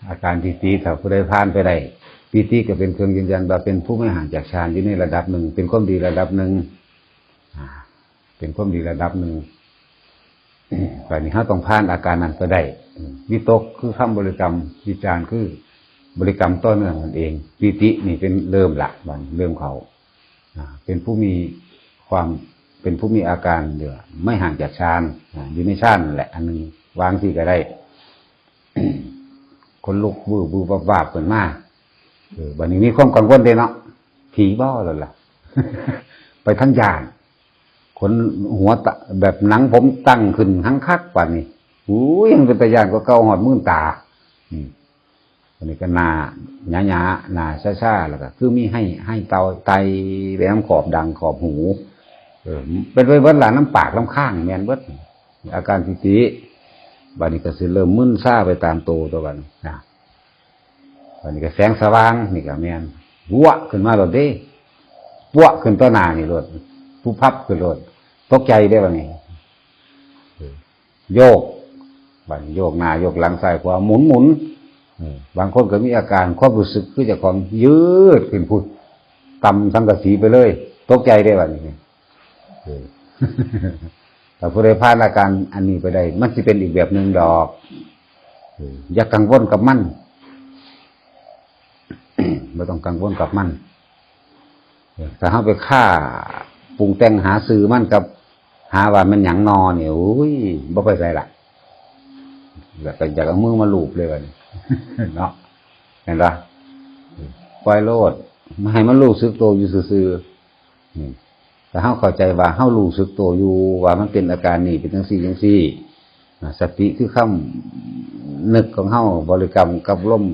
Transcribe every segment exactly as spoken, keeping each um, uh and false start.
อาการปีติ ถ้าผู้ใดผ่านไปได้ ปีติก็เป็นเครื่องยืนยันว่าเป็นผู้ไม่ห่างจากฌานอยู่ในระดับหนึ่ง เป็นความดีระดับหนึ่ง อ่า เป็นความดีระดับหนึ่ง บัดนี้เราต้องผ่านอาการนั้นไปได้ วิตกคือคำบริกรรม วิจารคือบริกรรมต่อเนื่องนั่นเอง ปีตินี่เป็นเริ่มละ บัดนี้เริ่มเข้า อ่า เป็นผู้มีความ เป็นผู้มีอาการเดียว ไม่ห่างจากฌาน อ่า อยู่ในฌานนั่นแหละ อันหนึ่ง วางสิก็ได้ ขนลุกวืบวืบวับวับขึ้นมา เออ บัดนี้มีความกังวลเด้เนาะ ผีบ่แล้วล่ะ ไปทั้งย่าน ขนหัวตะ แบบหนังผมตั้งขึ้นหังคักปานนี้ อุ้ย ยังเป็นตาย่านกว่าเก่า ฮอดมื่นตา อืม อันนี้ก็หน้าหยาๆ หน้าซ่าๆ แล้วก็คือมีไห้ ไห้เต่าไต่ไปนำขอบดังขอบหู เออ เป็นไปเบิดล่ะ นำปากนำคาง แม่นเบิด อาการปีติ บัดนี้ก็สิเริ่มมึนซาไปตามโตตัวบัดนี้นะ บัดนี้ก็แสงสว่างนี่ก็แม่น วัวขึ้นมาโลดเด้ วัวขึ้นต่อหน้านี่โลด ปุ๊บปั๊บขึ้นโลด ตกใจเด้บัดนี้ เออ โยก บัดนี้โยกหน้าโยกหลัง ซ้ายขวา หมุนหมุน เออ บางคนก็มีอาการความรู้สึกคือเจ้าของยืดขึ้นพุ้น ต่ำสังกะสีไปเลย ตกใจเด้บัดนี้ เออ ถ้าผู้ใดผ่านอาการอันนี้ไปได้ มันสิเป็นอีกแบบหนึ่งดอก เออ อย่ากังวลกับมัน บ่ต้องกังวลกับมัน เออ ถ้าเราไปฆ่าปรุงแต่งหาชื่อมันกับ หาว่ามันหยังนอเนี่ย โอ้ย บ่ไปไสล่ะ แล้วก็อยากเอามือมาลูบเลยบัดนี้ เนาะ เห็นปะ ปล่อยโลด มาให้มันรู้สึกตัวอยู่ซื่อๆ อืม แต่เฮาเข้าใจว่าเฮารู้สึกตัวอยู่ ว่ามันเป็นอาการนี้ เป็นจังซี่จังซี่ อ่า สติคือคำนึกของเฮา บริกรรมกับลม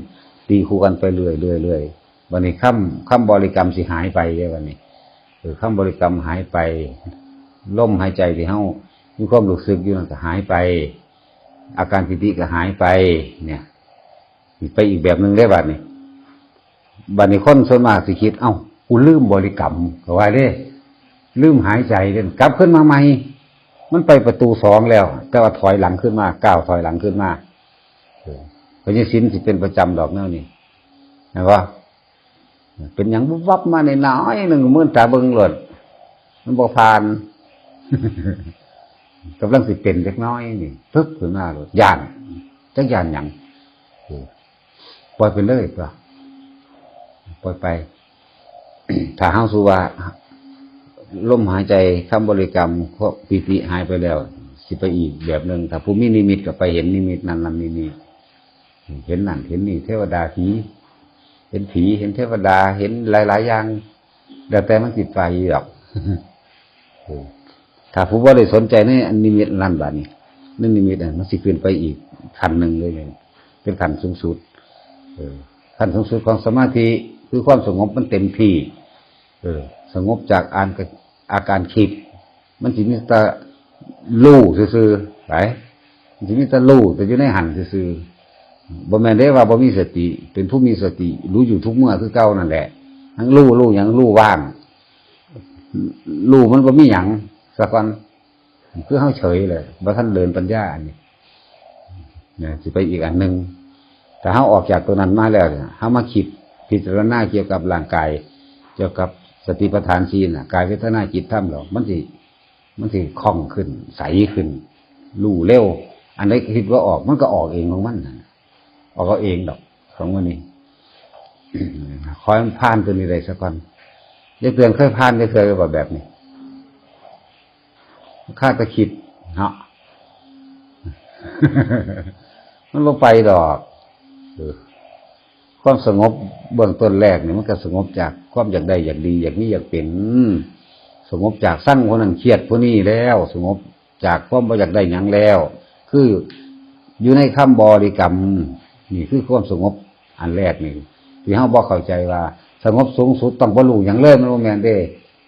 ตีคู่กันไปเรื่อยๆ เรื่อยๆ บัดนี้คำ คำบริกรรมสิหายไปเด้บัดนี้ เออ คำบริกรรมหายไป ลมหายใจที่เฮามีความรู้สึกอยู่นั่นก็หายไป อาการปีติก็หายไป เนี่ย ไปอีกแบบหนึ่งได้บัดนี้ บัดนี้คนส่วนมากสิคิด เอ้า กูลืมบริกรรม ก็ว่าเด้ ลืมหายใจเด้ กลับขึ้นมาใหม่ มันไปประตูสองแล้ว แต่ว่าถอยหลังขึ้นมา ก้าวถอยหลังขึ้นมา เออ พญาศิลสิเป็นประจำดอกแนวนี้ เห็นปะ เป็นหยังวุบวับมาในน้อยหนึ่ง มื่นตาเบิ่งโลด มันบ่ผ่าน กำลังสิเป็นเล็กน้อยนี่ ปึ๊บขึ้นมาโลด ย่าน จักย่านหยัง เออ ปล่อยไปเลยตัว ปล่อยไป ถ้าเฮาสู้ว่า ลมหายใจ คำบริกรรม ปีติหายไปแล้ว สิไปอีกแบบหนึ่ง ถ้าผู้มีนิมิตก็ไปเห็นนิมิตนั้นนั้นนี่นี่ เห็นนั่นเห็นนี่ เทวดาผี เห็นผี เห็นเทวดา เห็นหลายๆ อย่าง แล้วแต่มันสิไปดอก เออ ถ้าผู้บ่ได้สนใจในอันนิมิตนั้นบัดนี้ ในนิมิตนั้นมันสิขึ้นไปอีกขั้นหนึ่งเลย เป็นขั้นสูงสุด เออ ขั้นสูงสุดของสมาธิ คือความสงบมันเต็มที่ เออ สงบจากอาการ อาการคิด มันสิมีแต่รู้ซื่อๆ ไป มันสิมีแต่รู้แต่อยู่ในหั้นซื่อๆ บ่แม่นเด้ว่าบ่มีสติ เป็นผู้มีสติ รู้อยู่ทุกเมื่อคือเก่านั่นแหละ ทั้งรู้ รู้หยัง รู้ว่าง รู้มันบ่มีหยังซะก่อน คือเฮาเฉยเลย บ่ทันเดินปัญญาอันนี้ นะ สิไปอีกอันหนึ่ง ถ้าเฮาออกจากตัวนั้นมาแล้วเนี่ย เฮามาคิดพิจารณาเกี่ยวกับร่างกาย เกี่ยวกับสติปัฏฐานสี่น่ะ กายเวทนาจิตธรรมแล้ว มันสิ มันสิคล่องขึ้น ใสขึ้น รู้เร็ว อันใดคิดว่าออก มันก็ออกเองของมันน่ะ ออกเอาเองดอก ของมันนี่ คอยมันผ่านตัวนี้ได้ซะก่อน ยายเตือนเคยผ่าน ยายเตือนแบบนี้ ข้าจะคิด เนาะ มันบ่ไปดอก เออ ความสงบเบื้องต้นแรกนี่ มันก็สงบจากความอยากได้ อยากดี อยากมี อยากเป็น สงบจากซังผู้นั้น เครียดผู้นี้แล้ว สงบจากความบ่อยากได้หยังแล้ว คืออยู่ในคำบริกรรม นี่คือความสงบอันแรกนี่ ที่เฮาบ่เข้าใจว่าสงบสูงสุดต้องบ่รู้หยังเลย มันบ่แม่นเด้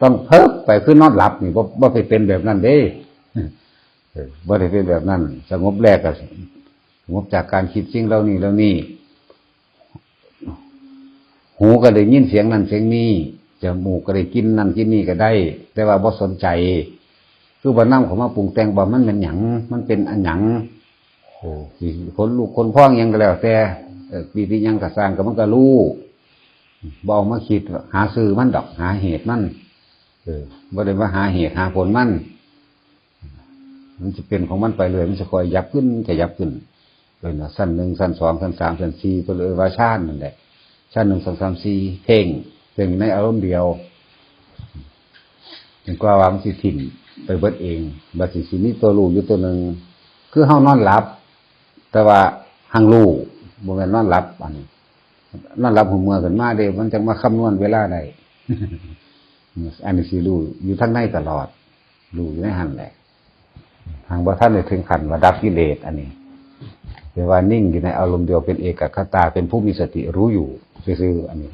ต้องเพิบไป คือนอนหลับนี่ บ่ บ่ไปเป็นแบบนั้นเด้ เออ บ่ได้เป็นแบบนั้น สงบแรกก็สงบจากการคิดสิ่งเหล่านี้เหล่านี้ หูก็ได้ยินเสียงนั่นเสียงนี้ จมูกก็ได้กลิ่นนั่นกลิ่นนี้ก็ได้ แต่ว่าบ่สนใจ คือบ่นำเข้ามาปรุงแต่งว่ามันเป็นหยัง มันเป็นอันหยัง โอ้ สิขนลุกขนพองหยังก็แล้วแต่ เออ ปีติหยังก็ซ่าง ก็มันก็รู้ บ่เอามาคิดหาชื่อมันดอก หาเหตุมัน เออ บ่ได้มาหาเหตุหาผลมัน มันจะเป็นของมันไปเลย มันจะค่อยยับขึ้น ขยับขึ้น เป็นว่าชั้นหนึ่ง ชั้นสอง ชั้นสาม ชั้นสี่ ก็เลยว่าฌานนั่นแหละ ชั้นหนึ่ง สอง สาม สี่ เพ่ง เพ่งในอารมณ์เดียว จนกว่าว่ามันสิถิ่มไปเบิดเอง บัดสิ สิมีตัวรู้อยู่ตัวหนึ่ง คือเฮานอนหลับ แต่ว่าหังรู้ บ่แม่นนอนหลับ อันนี้ นอนหลับหูเมื่อขึ้นมาเด้ มันจังมาคำนวณเวลาได้ อันนี้สิรู้อยู่ทางในตลอด รู้อยู่ในหั่นแหละ หากบ่ทันได้ถึงขั้นว่าดับกิเลส อันนี้ เรียกว่านิ่งอยู่ในอารมณ์เดียว เป็นเอกัคคตา เป็นผู้มีสติรู้อยู่ซื่อๆ อันนี้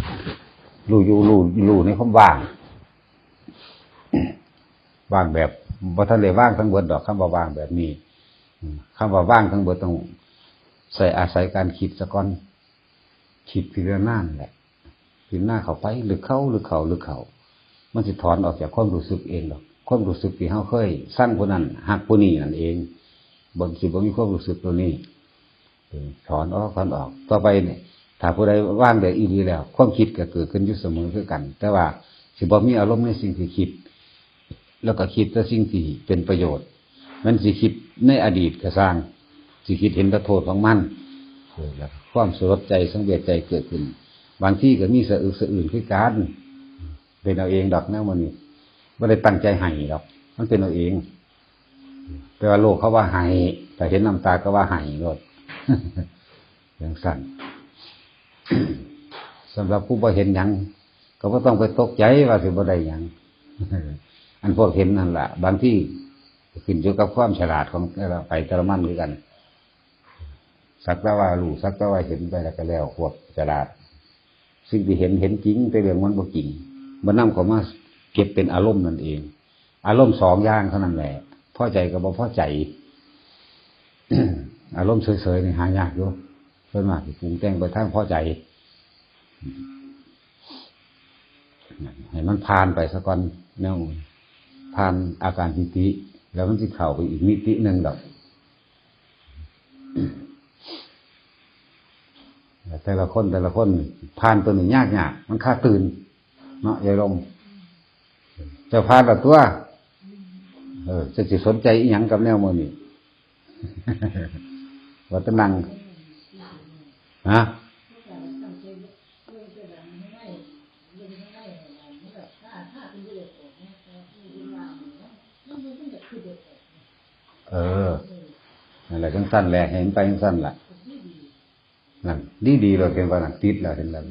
รู้อยู่ รู้ รู้ในความว่าง ว่างแบบ บ่ทันได้ว่างทั้งเบิดดอก คำว่าว่างแบบนี้ อืม คำว่าว่างทั้งเบิดต้องใส่อาศัยการคิดซะก่อน คิดพิจารณานั่นแหละ พิจารณาเข้าไป ลึกเข้า ลึกเข้า ลึกเข้า มันสิถอนออกจากความรู้สึกเองดอก ความรู้สึกที่เฮาเคยซังผู้นั้น ฮักผู้นี้นั่นเอง บ่ สิบ่มีความรู้สึกตัวนี้ เออ ถอนออก ถอนออก ต่อไปเนี่ย ถ้าผู้ใดวางได้อีหลีแล้ว ความคิดก็เกิดขึ้นอยู่เสมอคือกัน แต่ว่าสิบ่มีอารมณ์ในสิ่งที่คิด แล้วก็คิดแต่สิ่งที่เป็นประโยชน์ มันสิคิดในอดีตก็ซ่าง สิคิดเห็นแต่โทษของมัน เออ แล้วความสลดใจสังเวชใจเกิดขึ้น บางทีก็มีสะอึกสะอื้นคือกัน เป็นเอาเองดอกนะ มันนี่บ่ได้ตั้งใจให้ดอก มันเป็นเอาเอง แต่ว่าโลกเขาว่าให้ ถ้าเห็นน้ำตาก็ว่าให้โลด จังซั่น สำหรับผู้บ่เห็นหยัง ก็บ่ต้องไปตกใจว่าสิบ่ได้หยัง อันพวกเห็นนั่นล่ะ บางทีขึ้นอยู่กับความฉลาดของแต่ละไผแต่ละมันคือกัน สักแต่ว่ารู้ สักแต่ว่าเห็นไปแล้วก็แล้ว พวกฉลาด สิ่งที่เห็น เห็นจริง แต่เรื่องมันบ่จริง บ่นำเข้ามาเก็บเป็นอารมณ์นั่นเอง อารมณ์สองอย่างเท่านั้นแหละ พอใจกับบ่พอใจ อารมณ์เฉยๆนี่หายากอยู่ ส่วนมากสิปรุงแต่งไปทางพอใจ ให้มันผ่านไปซะก่อน แนวผ่านอาการปีติ แล้วมันสิเข้าไปอีกมิติหนึ่งดอก แต่ละคน แต่ละคนผ่านตัวนี้ยากยาก มันคาตื่น เนาะ ยายลม เจ้าผ่านละตัว เออ จะสิสนใจอีหยังกับแนวมื้อนี้ ว่าแต่นั่ง ฮะ เออ นั่นแหละ จังซั่นแหละ เห็นไปจังซั่นล่ะ นั่น ดีๆ เราเห็นว่านั่นติดแล้ว เห็นแล้ว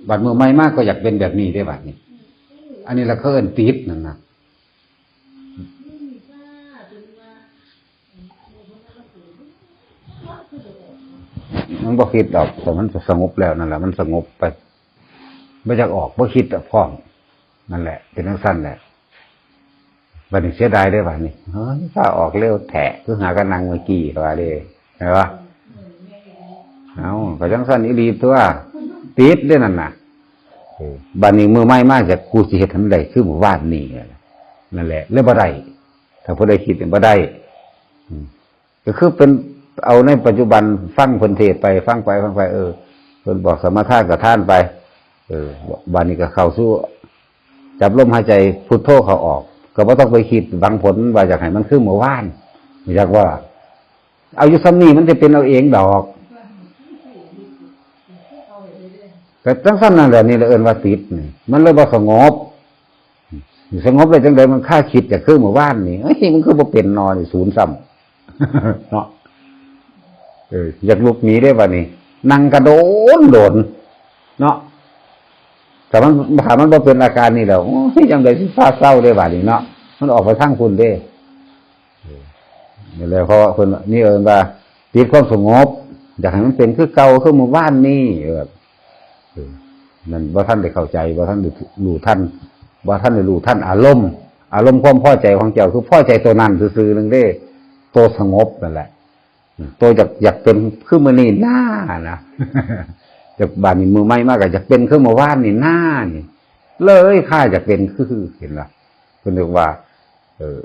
บัดมื้อใหม่มาก็อยากเป็นแบบนี้ได้บัดนี้ อันนี้ละเขาเอิ้นติดนั่นนะ มันบ่คิดดอก แต่มันสงบแล้วนั่นแหละ มันสงบไป บ่อยากออก บ่คิดอะพร้อม นั่นแหละ เป็นจังซั่นแหละ บัดนี้เสียดายเด้อบัดนี้ เฮ้ย พาออกเร็วแท้ คือหากันนั่งเมื่อกี้ว่าเด้ เห็นปะ เอ้า ก็จังซั่นอีหลีตัว ติดเด้อนั่นน่ะ เออ บัดนี้มื้อใหม่มา จะกูสิเฮ็ดให้มันได้คือมื้อวานนี้ นั่นแหละ เลยบ่ได้ ถ้าผู้ใดคิดเนี่ยบ่ได้ อืม ก็คือเป็นเอาในปัจจุบัน ฟังเพิ่นเทศน์ไป ฟังไป ฟังไป เออ เพิ่นบอกสมถะก็ทานไป เออ บัดนี้ก็เข้าสู่ จับลมหายใจพุทโธเข้าออก ก็บ่ต้องไปคิดหวังผลว่าอยากให้มันคือเมื่อวาน อยากว่า เอาอยู่ส่ำนี้มันจะเป็นเอาเองดอก ก็จังซั่นนั่นแหละ นี่แหละเอิ้นว่าติดนี่ มันเลยบ่สงบ สงบเลยจังใด มันคาคิดอยากคือเมื่อวานนี่ เอ้ย มันคือบ่เป็นนอนศูนย์ซ้ำ เนาะ เออ อยากลุกหนีได้บัดนี้ นั่งกะโดนโดน เนาะ แต่มัน ถ้ามันบ่เป็นอาการนี่แล้ว โอ้ย จังใดสิพาเซาได้บัดนี้เนาะ มันออกไปทางพุ้นเด้ เออ นี่แหละ เพราะว่าเพิ่น นี่เอิ้นว่า ติดความสงบ อยากให้มันเป็นคือเก่า คือเมื่อวานนี่ เออ เออ นั่นบ่ทันได้เข้าใจ บ่ทันได้รู้ทัน บ่ทันได้รู้ทันอารมณ์ อารมณ์ความพอใจของเจ้า คือพอใจตัวนั้นซื่อๆ นึงเด้ ตัวสงบนั่นแหละ อืม ตัวอยาก อยากเป็นคือมื้อนี้น้านะ จากบัดนี้มื้อใหม่มาก็อยากเป็นคือเมื่อวานนี่น้านี่ เลยคาอยากเป็นคือ เห็นบ่ เพิ่นเรียกว่า เออ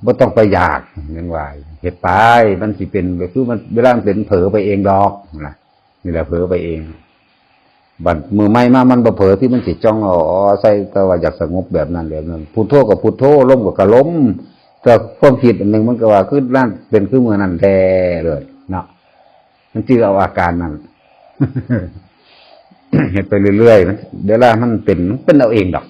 บ่ต้องไปอยาก แม่นว่า เฮ็ดไป มันสิเป็น ก็คือมัน เวลามันเป็นเผลอไปเองดอกนะ นี่แหละเผลอไปเอง บัดมื้อใหม่มามันบ่เผลอที่มันสิจ้องเอา อ๋อ ใส่แต่ว่าอยากสงบแบบนั้นแบบนั้น พุทโธก็พุทโธ ลมก็กะลม แต่ความคิดอันหนึ่งมันก็ว่า คือนั่นเป็นคือมื้อนั้นแท้เลยเนาะ มันจึงเอาอาการนั้น เฮ็ดไปเรื่อยๆ มัน เวลามันเป็น มันเป็นเอาเองดอก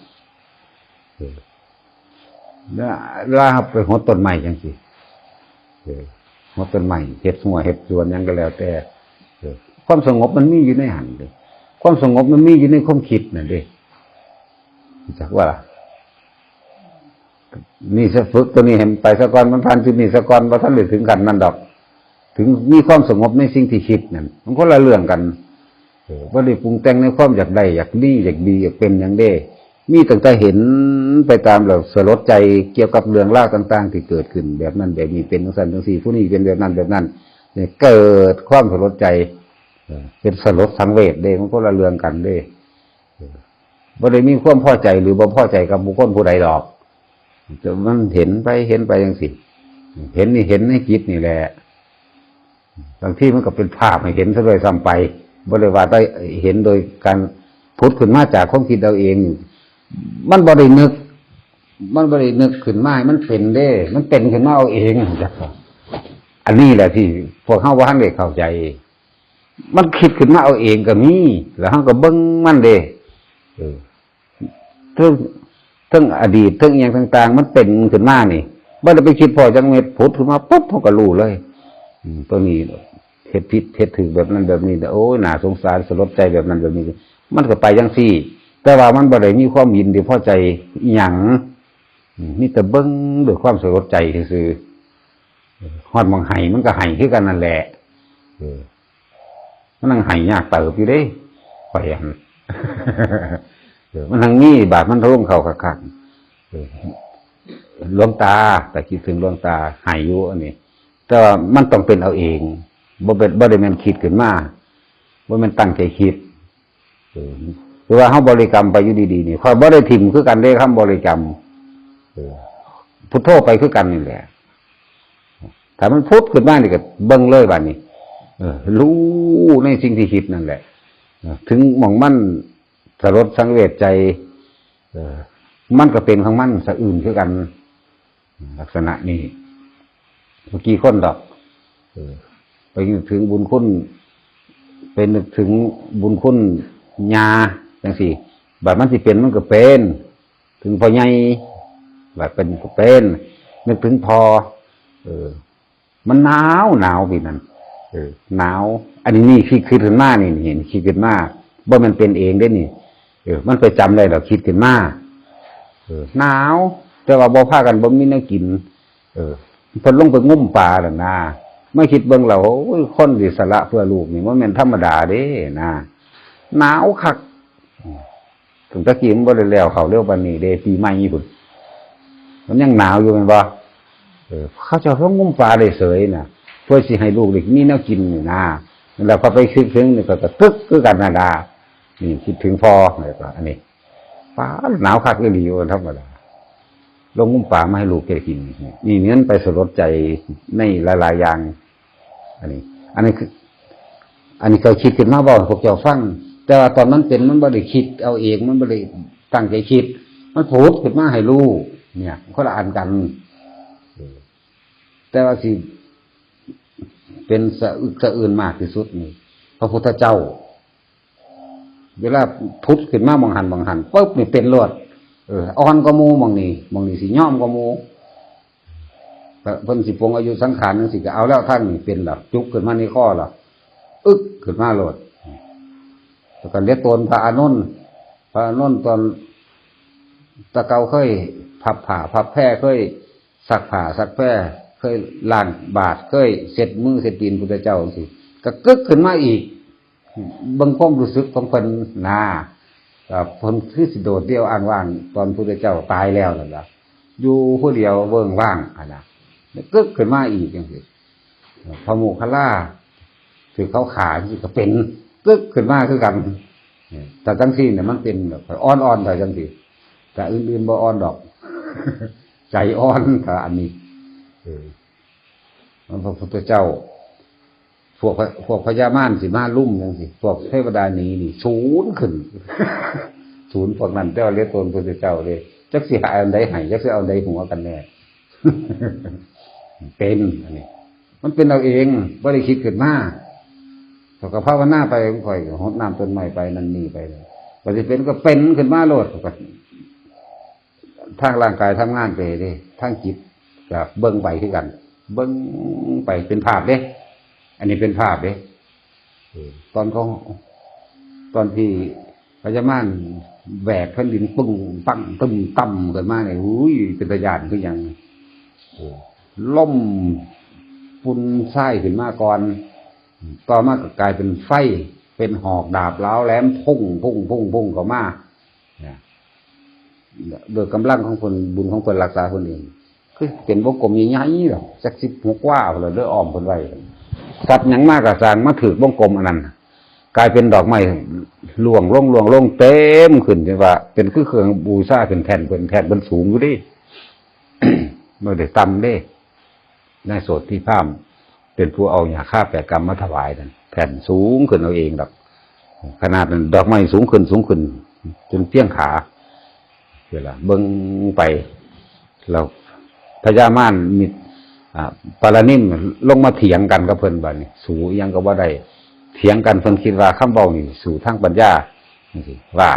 เวลา เวลาเราไปหดต้นไม้จังซี่ เออ หดต้นไม้ เฮ็ดฮั้ว เฮ็ดสวนหยังก็แล้วแต่ เออ ความสงบมันมีอยู่ในหั้นเด้ ความสงบมันมีอยู่ในความคิดนั่นเด้ รู้จักว่าล่ะ นี่ซะ ฝึกตัวนี้ให้มันไปซะก่อน มันผ่านจุดนี้ซะก่อน บ่ทันได้ถึงขั้นนั้นดอก ถึงมีความสงบในสิ่งที่คิดนั่น มันคนละเรื่องกัน เออ บ่ได้ปรุงแต่งในความอยากได้ อยากมี อยากดี อยากเป็นหยังเด้ มีตั้งแต่เห็นไปตามแล้วสลดใจเกี่ยวกับเรื่องราวต่างๆ ที่เกิดขึ้น แบบนั้นแบบนี้ เป็นจังซั่นจังซี่ ผู้นี้เป็นแบบนั้นแบบนั้น เนี่ย เกิดความสลดใจ เออ เป็นสลดสังเวชเด้ มันคนละเรื่องกันเด้ เออ บ่ได้มีความพอใจหรือบ่พอใจกับบุคคลผู้ใดดอก แต่มันเห็นไป เห็นไปจังซี่ เห็นนี่ เห็นในจิตนี่แหละ บางทีมันก็เป็นภาพให้เห็นซะด้วยซ้ำไป บ่ได้ว่าแต่เห็นโดยการผุดขึ้นมาจากความคิดเอาเอง มันบ่ได้นึก มันบ่ได้นึกขึ้นมาให้มันเป็นเด้ มันเป็นขึ้นมาเอาเอง จัก อันนี้แหละที่พวกเฮาบ่ทันได้เข้าใจ มันคิดขึ้นมาเอาเองก็มี แล้วเฮาก็เบิ่งมันเด้ เออ เทิง เทิงอดีต เทิงอิหยังต่างๆ มันเป็นขึ้นมานี่ บ่ได้ไปคิดพ้อจักเม็ด ผุดขึ้นมาปุ๊บ เฮาก็รู้เลย อืม ตัวนี้เฮ็ดผิด เฮ็ดถูกแบบนั้นแบบนี้ โอ้ย น่าสงสาร สลดใจแบบนั้นแบบนี้ มันก็ไปจังซี่ แต่ว่ามันบ่ได้มีความยินดีพอใจอิหยัง อืม มีแต่เบิ่งด้วยความสลดใจซื่อๆ เออ ฮอดหม่องไห้มันก็ไห้คือกันนั่นแหละ เออ มันนั่งไห้ยากเติบอยู่เด้ ข้อยหั่น เออ มันทั้งมีบาดมันทะลงเข้าคักๆ เออ หลวงตา แต่คิดถึงหลวงตา ไห้อยู่อันนี้ แต่ว่ามันต้องเป็นเอาเอง บ่เป็น บ่ได้แม่นคิดขึ้นมา บ่แม่นตั้งใจคิด เออ คือว่าเฮาบริกรรมไปอยู่ดีๆ นี่ ข้อยบ่ได้ถิ่มคือกันเด้ คำบริกรรม เออ พุทโธไปคือกันนี่แหละ ถ้ามันพุทขึ้นมานี่ก็เบิ่งเลยบัดนี้ เออ รู้ในสิ่งที่คิดนั่นแหละ เออ ถึงหม่องมันสลดสังเวชใจ เออ มันก็เป็นของมันสะอื้นคือกัน ลักษณะนี้ เมื่อกี้คนดอก เออ ไปนึกถึงบุญคุณ ไปนึกถึงบุญคุณญาจังซี่ บัดมันสิเป็นมันก็เป็น ถึงพ่อใหญ่ บัดเป็นก็เป็น นึกถึงพ่อ เออ มันหนาว หนาวปีนั้น เออ หนาว อันนี้นี่คิด คิดขึ้นมานี่ เห็นคิดขึ้นมา บ่แม่นเป็นเองเด้นี่ เออ มันไปจำได้ดอก คิดขึ้นมา เออ หนาว แต่ว่าบ่พากัน บ่มีแนวกิน เออ เพิ่นลงไปงมปลาน่ะนะ มาคิดเบิ่งแล้ว โอ้ย คนสิสละเพื่อลูกนี่ บ่แม่นธรรมดาเด้นะ หนาวคัก ตั้งแต่กี้มันบ่ได้แล้วเข้าเร็วปานนี้เด้ ปีใหม่พุ้น มันยังหนาวอยู่แม่นบ่ เออ เขาเจ้าลงงมปลาได้เสยน่ะ เพื่อสิให้ลูกได้มีแนวกินนี่นะ แล้วก็ไปคิดถึงนี่ก็กระตึกคือกันน่ะนะ นี่คิดถึงพ่อ แล้วก็อันนี้ ปลาหนาวคักอีหลี บ่ธรรมดา ลงงมปลามาให้ลูกแกกิน นี่ นี่มันไปสลดใจในหลายๆ อย่าง อันนี้ อันนี้คือ อันนี้ก็คิดขึ้นมาเว้าให้พวกเจ้าฟัง แต่ว่าตอนมันเป็นมันบ่ได้คิดเอาเอง มันบ่ได้ตั้งใจคิด มันผุดขึ้นมาให้รู้ เนี่ย คนละอันกัน เออ แต่ว่าสิเป็นสะอึกสะอื้นมากที่สุดนี่ พระพุทธเจ้า เวลาผุดขึ้นมาหม่องหั่นหม่องหั่นปุ๊บนี่เป็นโลด เออ อ่อนกว่าหมู่หม่องนี้ หม่องนี้สิยอมกว่าหมู่ เพิ่นสิปลงอายุสังขารจังซี่ก็เอาแล้ว ทางนี้เป็นแล้ว จุกขึ้นมาในคอแล้ว อึกขึ้นมาโลด แล้วก็เหลือตนพระอานนท์ พระอานนท์ตอน แต่เก่าเคยพับผ้าพับแพร เคยซักผ้าซักแพร เคยล้างบาตร เคยเช็ดมือเช็ดตีนพุทธเจ้าจังซี่ ก็กึกขึ้นมาอีก เบิ่งความรู้สึกของเพิ่นนะ ก็เพิ่นคือสิโดดเดี่ยวอ้างว้าง ตอนพุทธเจ้าตายแล้วนั่นล่ะ อยู่ผู้เดียวเวิ้งว้างหั่นน่ะ กึกขึ้นมาอีกจังซี่ พระโมคคัลลา ถือเขาขาจังซี่ก็เป็น กึกขึ้นมาคือกัน แต่จังซี่เนี่ยมันเป็นแบบอ่อนๆ แต่จังซี่ แต่อื่นๆ บ่อ่อนดอก ใจอ่อน แต่อันนี้ เออ มันพระพุทธเจ้า พวกพระ พวกพญามารสิมาลุ่มจังซี่ พวกเทวดาหนีนี่ สูนขึ้น สูนพวกนั้น แต่ว่าเหลือตนพุทธเจ้าเลย จักสิหาอันใดให้ จักสิเอาอันใดหัวกันแน่ เป็นอันนี้ มันเป็นเอาเอง บ่ได้คิดขึ้นมา เขาก็ภาวนาไปของข่อย หดน้ำต้นไม้ไป นั่นนี่ไปเลย ว่าสิเป็นก็เป็นขึ้นมาโลด ทางร่างกายทำงานไปเด้ ทางจิตก็เบิ่งไปคือกัน เบิ่งไปเป็นภาพเด้ อันนี้เป็นภาพเด้ เออ ตอนเขา ตอนที่พญามารแหวกแผ่นดินปึ้งปังตึ้มตั้มขึ้นมาเนี่ย อุ้ย เป็นตาย้านคือหยัง เออ ล่ม ฝุ่นทรายขึ้นมาก่อน ต่อมาก็กลายเป็นไฟ เป็นหอกดาบเหลาแหลม พุ่ง พุ่ง พุ่ง พุ่งเข้ามา เนี่ย โดยกำลังของเพิ่น บุญของเพิ่น รักษาเพิ่นเอง คือเป็นวงกลมใหญ่ๆ ดอก จักสิบหกวาพุ้นล่ะ เด้อ อ้อมเพิ่นไว้ สัตว์หยังมาก็ซ่าง มาถืกวงกลมอันนั้น กลายเป็นดอกไม้ร่วงลง ร่วงลง เต็มขึ้น จนว่าเป็นคือเครื่องบูชาขึ้น แท่นเพิ่น แท่นเพิ่นสูงอยู่เด้ บ่ได้ต่ำเด้ นายโสติพราหมณ์เป็นผู้เอาหญ้าคาแปดกำมาถวายนั่น แท่นสูงขึ้นเอาเองดอก ขนาดนั้นดอกไม้สูงขึ้น สูงขึ้น จนเพียงขา เวลาเบิ่งไป แล้วพญามารมิตร อ่า ปารณิมลงมาเถียงกันกับเพิ่น บัดนี้ สู้อิหยังก็บ่ได้ เถียงกัน เพิ่นคิดว่าคำเว้านี่สู้ทางปัญญา จังซี้ ว่า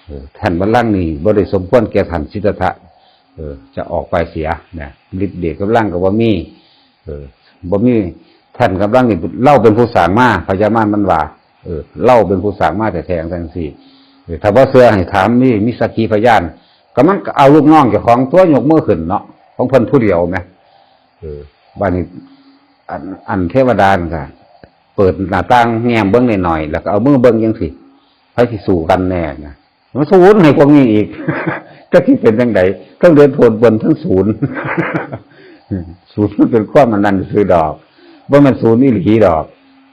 เออ แท่นบัลลังก์นี่บ่ได้สมควรแก่ท่านสิทธัตถะ เออ จะออกไปเสียนะ ฤทธิ์เดชกำลังก็บ่มี เออ บ่มี แท่นกำลังนี่ ลาวเป็นผู้สร้างมา พญามารมันว่า เออ ลาวเป็นผู้สร้างมาแท้ๆ จังซี้ เออ ถ้าบ่เชื่อให้ถาม มี มีสักขีพยาน ก็มันก็เอาลูกน้องเจ้าของตัวยกมือขึ้นเนาะ ของเพิ่นผู้เดียวแหม เออ บัดนี้ อัน อันเทวดานั่นก็เปิดหน้าต่างแง้มเบิ่งหน่อยๆ แล้วก็เอามือเบิ่งจังซี้ ไผสิสู้กันแน่นะ มาสูนให้พวกนี้อีก จักสิเป็นจังใด ทั้งเดือดโทษบนทั้งสูน สูนมันเป็นความอันนั้นซื่อดอก บ่แม่นสูนอีหลีดอก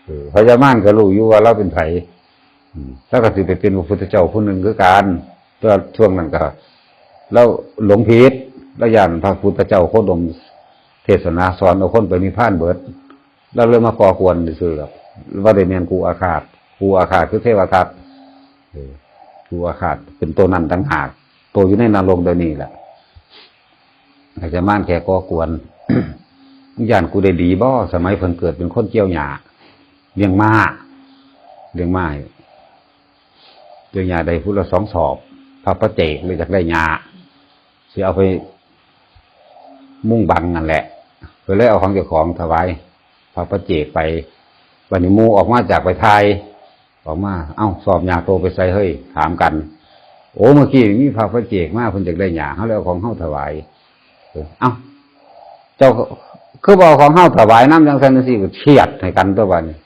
เออ พญามารก็รู้อยู่ว่าลาวเป็นไผ อืม ลาวก็สิไปเป็นพระพุทธเจ้าผู้หนึ่งคือกัน แต่ว่าช่วงนั้นก็ ลาวหลงผิด ลาวย้านพระพุทธเจ้าโคดมเทศนาสอนเอาคนไปนิพพานเบิด ลาวเลยมาก่อกวนซื่อๆ ดอก บ่ได้แม่นคู่อาฆาต คู่อาฆาตคือเทวทัต เออ คู่อาฆาตเป็นตัวนั้นต่างหาก ตัวอยู่ในนรกเดี๋ยวนี้แหละ อาจจะมานแค่ก่อกวน ย้านกูได้ดีบ่ สมัยเพิ่นเกิดเป็นคนเกี่ยวหญ้า เลี้ยงม้า เลี้ยงม้า เกี่ยวหญ้าได้พุ้นละสองสอบ พระปัจเจกเลยอยากได้หญ้า สิเอาไปมุงบังนั่นแหละ ก็เลยเอาของเจ้าของถวาย พระปัจเจกไป บัดนี้หมู่ออกมาจากไปถ่าย ออกมา "เอ้า สอบหญ้าโตไปไสเฮ้ย" ถามกัน "โอ้ เมื่อกี้มีพระปัจเจกมา เพิ่นอยากได้หญ้า เฮาเลยเอาของเฮาถวาย" เออ "เอ้า เจ้าคือบ่เอาของเฮาถวายนำจังซั่นจังซี่" ก็เชียดให้กันตัวบัดนี้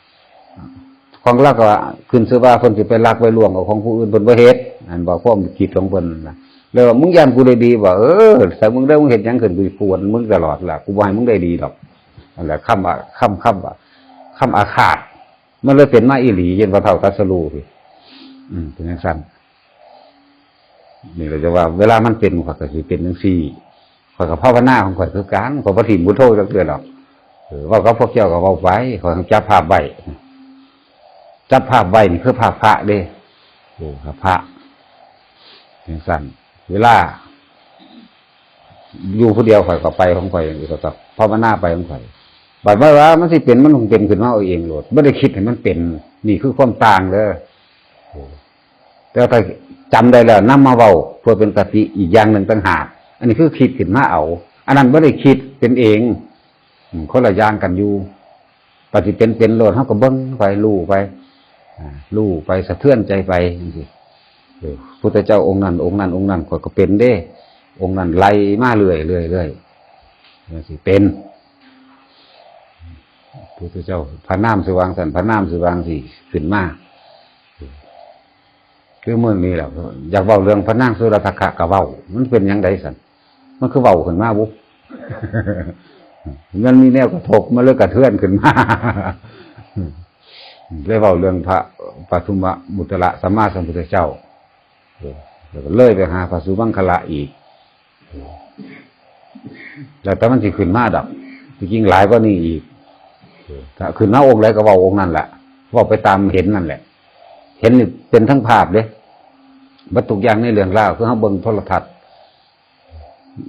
ของลาวก็ขึ้นชื่อว่าเพิ่นสิไปลักไปล่วงเอาของผู้อื่น เพิ่นบ่เฮ็ด อันบอกความคิดของเพิ่นน่ะ แล้วว่า "มึงย้านกูได้ดีบ่ เออ ถ้ามึงได้ มึงเฮ็ดหยังขึ้น กูสิกวนมึงตลอดล่ะ กูบ่ให้มึงได้ดีดอก" นั่นแหละ คำว่า คำ คำว่า คำอาฆาต มันเลยเป็นมาอีหลี เห็นว่าเฒ่าตรัสรู้พี่ อืม เป็นจังซั่น นี่เราจะว่า เวลามันเป็น ข้อยก็สิเป็นจังซี่ ข้อยก็ภาวนาของข้อยคือกัน ข้อยบ่ถิ่มพุทโธจักเทื่อดอก เออ เว้ากับพวกเจ้าก็เว้าไป ข้อยจับภาพไว้ จับภาพไว้นี่คือภาพพระเด้ เออ ภาพพระ จังซั่น เวลา อยู่ผู้เดียวข้อยก็ไปของข้อย ข้อยก็ภาวนาไปของข้อย บัดว่า ว่ามันสิเป็น มันคงเป็นขึ้นมาเอาเองโลด บ่ได้คิดให้มันเป็น นี่คือความต่างเด้อ แต่ถ้าจำได้แล้วนำมาเว้า เพื่อเป็นคติอีกอย่างหนึ่งต่างหาก อันนี้คือคิดขึ้นมาเอา อันนั้นบ่ได้คิดเป็นเอง อืม คนละอย่างกันอยู่ ปฏิเป็นเป็นโลด เฮาก็เบิ่งไป รู้ไป อ่า รู้ไป สะเทือนใจไปจังซี่ เออ พุทธเจ้าองค์นั้น องค์นั้น องค์นั้น ข้อยก็เป็นเด้ องค์นั้นไล่มาเรื่อยๆ เรื่อยๆ จังซี่เป็น พุทธเจ้า พระนามสิวางซั่น พระนามสิวางสิขึ้นมา คือมื้อนี้แหละ อยากเว้าเรื่องพระนางสุรทักขะก็เว้า มันเป็นหยังได๋ซั่น มันคือเว้าขึ้นมาบุ มันมีแนวกระทบ มันเลยกระเทือนขึ้นมา เลยเว้าเรื่องพระปทุมมุตตะสัมมาสัมพุทธเจ้า เออ แล้วก็เลยไปหาพระสุมังคละอีก แล้วแต่มันสิขึ้นมาดอก ที่จริงหลายกว่านี้อีก ถ้าขึ้นมาองค์ใดก็เว้าองค์นั้นแหละ เว้าไปตามเห็นนั่นแหละ เห็นนี่เป็นทั้งภาพเด้ บัดทุกอย่างในเรื่องราว คือเฮาเบิ่งโทรทัศน์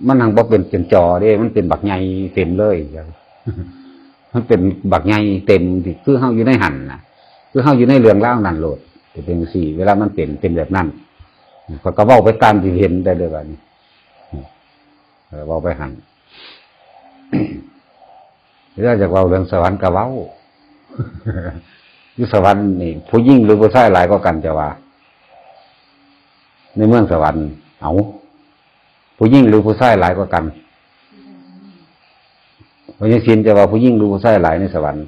มันหังบ่เป็น เป็นจอเด้ มันเป็นบักใหญ่เต็มเลย มันเป็นบักใหญ่เต็มที่ คือเฮาอยู่ในหั่นน่ะ คือเฮาอยู่ในเรื่องราวนั่นโลด จะเป็นจั่งซี้ เวลามันเป็น เป็นแบบนั้น ข้อยก็เว้าไปตามที่เห็นได้เลยว่านี่ เออ เว้าไปหั่น เวลาอยากเว้าเรื่องสวรรค์ก็เว้า อยู่สวรรค์นี่ ผู้หญิงหรือผู้ชายหลายกว่ากัน เจ้าว่า ในเมืองสวรรค์ เอ้า ผู้หญิงหรือผู้ชายหลายกว่ากัน พญาศิลป์ เจ้าว่าผู้หญิงหรือผู้ชายหลายในสวรรค์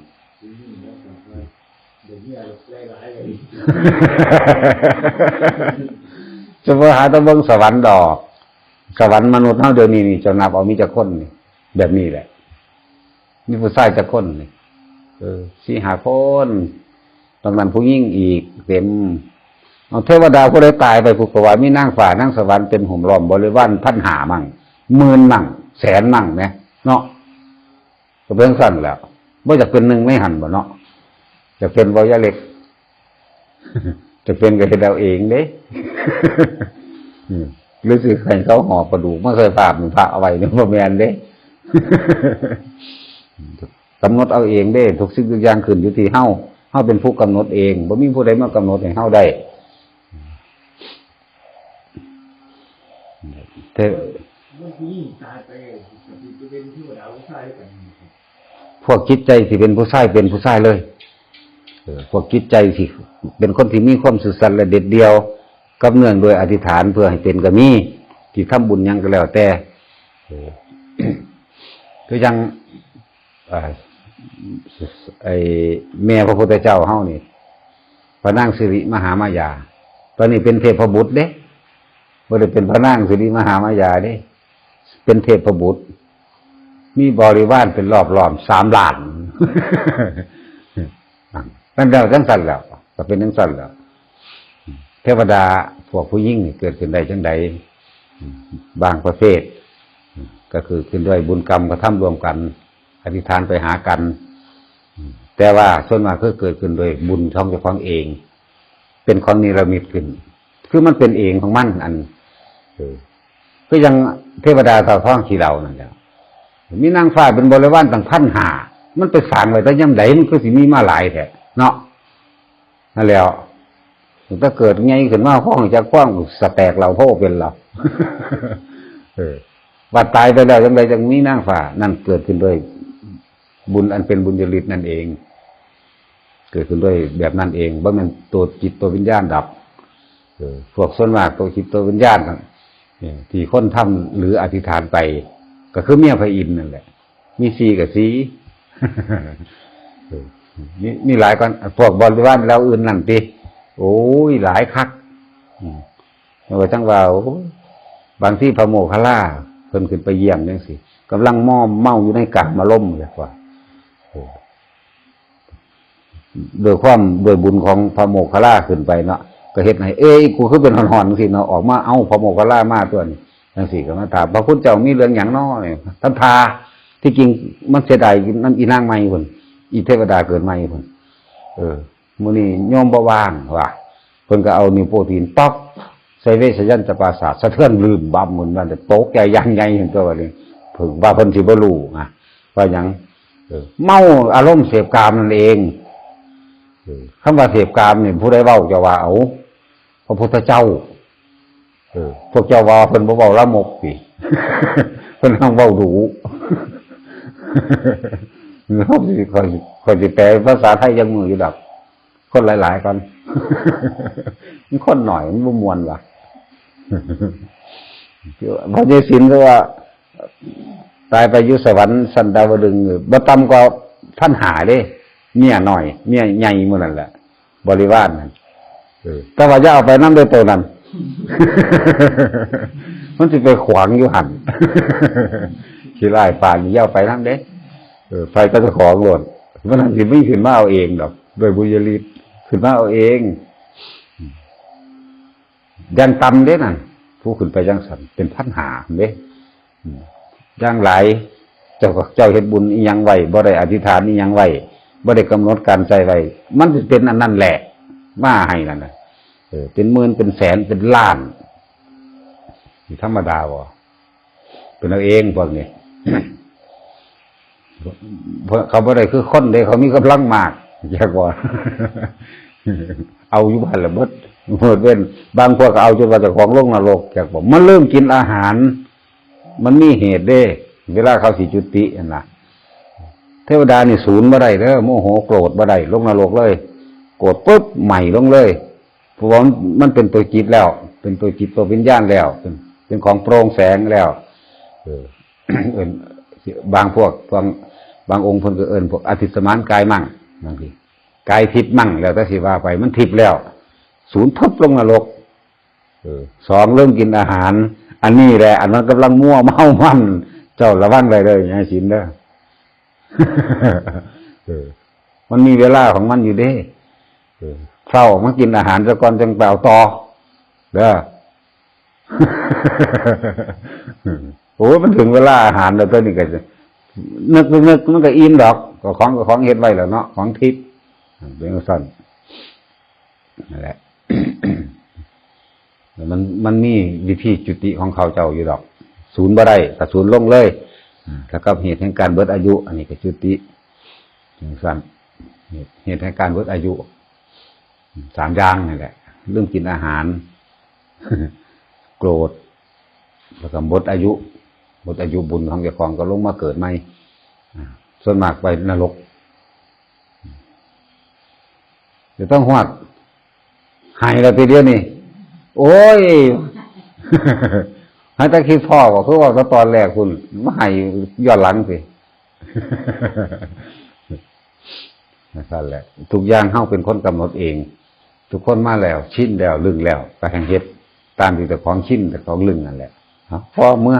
จะบ่หาแต่เบิ่งสวรรค์ดอก สวรรค์มนุษย์เฮาเดี๋ยวนี้นี่ เจ้านับเอามีจักคนนี่ แบบนี้แหละ มีผู้ชายจักคนนี่ เออ สี่ห้าคน ตรงนั้นผู้หญิงอีกเต็ม เอา เทวดาผู้ใดตายไป ผู้ก็ว่ามีนางฟ้านางสวรรค์เป็นหุ้มล้อมบริวารพันห้ามั่ง หมื่นมั่ง แสนมั่งแหม เนาะ ก็เป็นจั่งซั้นแหล้ว บ่อยากเป็นหนึ่งในหั่นบ่เนาะ อยากเป็นบ่ ยายเล็ก จะเป็นก็เฮ็ดเอาเองเด้ อืม หรือสิให้เขาห่อปลาดุกมาใส่ผ้าเป็นพระเอาไว้นี่ บ่แม่นเด้ กำหนดเอาเองเด้ ทุกสิ่งทุกอย่างขึ้นอยู่ที่เฮา เฮาเป็นผู้กำหนดเอง บ่มีผู้ใดมากำหนดให้เฮาได้ แต่ มันผู้หญิงตายไป ก็สิเป็นเทวดาผู้ชายคือกัน พวกจิตใจสิเป็นผู้ชาย เป็นผู้ชายเลย เออ พวกจิตใจสิเป็นคนที่มีความซื่อสัตย์และเด็ดเดี่ยว กับเนื่องโดยอธิษฐานเพื่อให้เป็นก็มี ที่ทำบุญหยังก็แล้วแต่ เออ คือจั่ง อ่า ไอ้แม่พระพุทธเจ้าเฮานี่ พระนางสิริมหามายา ตอนนี้เป็นเทพบุตรเด้ บ่ได้เป็นพระนางสิริมหามายาเด้ เป็นเทพบุตร มีบริวารเป็นรอบๆ สามล้าน นั่นแล้วจั่งซั้นแล้ว ก็เป็นจั่งซั้นแล้ว เทวดาพวกผู้หญิงนี่เกิดขึ้นได้จั่งใด บางประเภท ก็คือขึ้นด้วยบุญกรรมกระทำร่วมกัน อธิษฐานไปหากัน แต่ว่าส่วนมากคือเกิดขึ้นโดยบุญของเจ้าของเอง เป็นของนิรมิตขึ้น คือมันเป็นเองของมัน อัน เออ คือจั่งเทวดาเต่าทองขี้เหล่านั่นแหละ มีนางฟ้าเป็นบริวารตั้งพันห้า มันไปสร้างไว้แต่ยามใด มันคือสิมีมาหลายแท้เนาะ นั่นแหล้ว ตั้งแต่เกิดใหญ่ขึ้นมา พ้องจากพ้องสแตกเหล่าโพเป็นเหล่า เออ ว่าตายไปแล้วจั่งใดจั่งมีนางฟ้า นั่นเกิดขึ้นด้วยบุญอันเป็นบุญญาฤทธิ์นั่นเอง เกิดขึ้นด้วยแบบนั้นเอง บ่แม่นตัวจิตตัววิญญาณดับ เออ พวกส่วนมากตัวจิตตัววิญญาณน่ะ เออ ที่คนทำหรืออธิษฐานไป ก็คือเมียพระอินทร์นั่นแหละ มีสี่กับสี่ เออ มี มีหลายกว่า พวกบริวารเหล่าอื่นนั่นติ โอ้ย หลายคัก อืม ว่าจั่งว่า โอ้ย บางทีพระโมคคัลลา เพิ่นขึ้นไปเยี่ยมจั่งซี้ กำลังมอมเมาอยู่ในกามารมณ์ เรียกว่า โอ้ ด้วยความ ด้วยบุญของพระโมคคัลลาขึ้นไปเนาะ ก็เฮ็ดให้ เอ้ย กูคือเป็นหอนๆ จั่งซี้เนาะ ออกมา เอ้า พระโมคคัลลามาตัวนี้ จั่งซี้ก็มาถาม พระคุณเจ้ามีเรื่องหยังน้อเนี่ย ทำท่า ที่จริงมันเสียดายนำอีนางใหม่พุ่น อีเทวดาเกิดใหม่พุ่น เออ มื้อนี้โยมบ่ว่างว่ะ เพิ่นก็เอานิ้วโป้ตีนต๊อก ใส่เวชยันตปราสาท สะเทือนลืมบับหมุนมัน แต่ตกใจอย่างใหญ่เห็นตัวว่านี่ เพิ่นว่าเพิ่นสิบ่รู้นะ ว่าหยัง เออ เมาอารมณ์เสพกามนั่นเอง เออ คำว่าเสพกามนี่ผู้ใดเว้า เจ้าว่า เอา พระพุทธเจ้า เออ พวกเจ้าว่าเพิ่นบ่เว้าลามกติ เพิ่นหั้งเว้าดู ข้อยสิ ข้อยสิ ข้อยสิแปลภาษาไทยจักมื้ออยู่ดอก คนหลายๆ ก่อน มันคนหน่อย มันบ่ม่วนว่ะ พระเยซูก็ว่า ตายไปอยู่สวรรค์ชั้นดาวดึงส์ บ่ต่ำกว่าพันห้าเด้ เมียน้อย เมียใหญ่หมู่นั้นแหละ บริวารนั่น เออ แต่ว่าอย่าเอาไปนำเด้อโตนั้น มันสิไปขวางอยู่หั่น ขี้ร้ายปานนี้อย่าเอาไปนำเด้ เออ ไปกับเจ้าของโลด มันสิมีขึ้นมาเอาเองดอก ด้วยบุญญาฤทธิ์ ขึ้นมาเอาเอง อย่างต่ำเด้นั่น ผู้ขึ้นไปจั่งซั้น เป็นพันห้าเด้ อืม อย่างหลาย เจ้าก็เจ้าเฮ็ดบุญอีหยังไว้ บ่ได้อธิษฐานอีหยังไว้ บ่ได้กำหนดการใส่ไว้ มันสิเป็นอันนั้นแหละ มาให้นั่นน่ะ เออ เป็นหมื่น เป็นแสน เป็นล้าน สิธรรมดาบ่ เป็นเอาเองพวกนี้ เพราะเขาบ่ได้คือคนเด้ เขามีกำลังมาก จักว่า เอาอยู่บ้านละหมด หมดเว้น บางพวกก็เอาจนว่าเจ้าของลงนรก จักบ่ มันเริ่มกินอาหาร มันมีเหตุเด้ เวลาเขาสิจุติหั่นน่ะ เทวดานี่สูญบ่ได้เด้อ โมโหโกรธบ่ได้ ลงนรกเลย โกรธปุ๊บ ไหม้ลงเลย เพราะว่ามันเป็นตัวจิตแล้ว เป็นตัวจิตตัววิญญาณแล้ว เป็น เป็นของโปร่งแสงแล้ว เออ เอิ้น บางพวก บาง บางองค์เพิ่นก็เอิ้นพวกอทิสมานกายมั่ง บางที กายทิพย์มั่ง แล้วแต่สิว่าไป มันทิพย์แล้ว สูญปุ๊บลงนรก เออ สอง เริ่มกินอาหาร อันนี้แหละ อันนั้นกำลังมั่วเมามัน เจ้าระวังไว้เด้อ อย่าให้ศีลเด้อ เออ มันมีเวลาของมันอยู่เด้ เออ เช้ามากินอาหารซะก่อน จั่งไปเอาต่อ เด้อ โอ้ย มันถึงเวลาอาหารแล้ว ตัวนี้ก็ นึกนึกนึกมันก็อิ่มดอก ก็ของ ก็ของเฮ็ดไว้แล้วเนาะ ของทิพย์ เป็นจั่งซั่น นั่นแหละ มัน มันมีวิธีจุติของเขาเจ้าอยู่ดอก สูญบ่ได้ ก็สูญลงเลย อ่า แล้วก็เหตุแห่งการเบิดอายุ อันนี้ก็จุติ จั่งซั่น เหตุ เหตุแห่งการเบิดอายุ สามอย่างนี่แหละ เริ่มกินอาหาร โกรธ แล้วก็หมดอายุ หมดอายุบุญของเจ้าของก็ลงมาเกิดใหม่ อ่า ส่วนมากไปนรก จะต้องฮอด ไห้แล้วทีเดียวนี่ โอ้ย ให้แต่คิดพ้อว่าคือว่าตอนแรกคุณมาไห้ย้อนหลังสิ นั่นแหละ ทุกอย่างเฮาเป็นคนกำหนดเอง ทุกคนมาแล้ว ชินแล้ว ลึงแล้ว ก็แห่งเฮ็ดตามที่เจ้าของชิน เจ้าของลึงนั่นแหละ เอา พอเมื่อ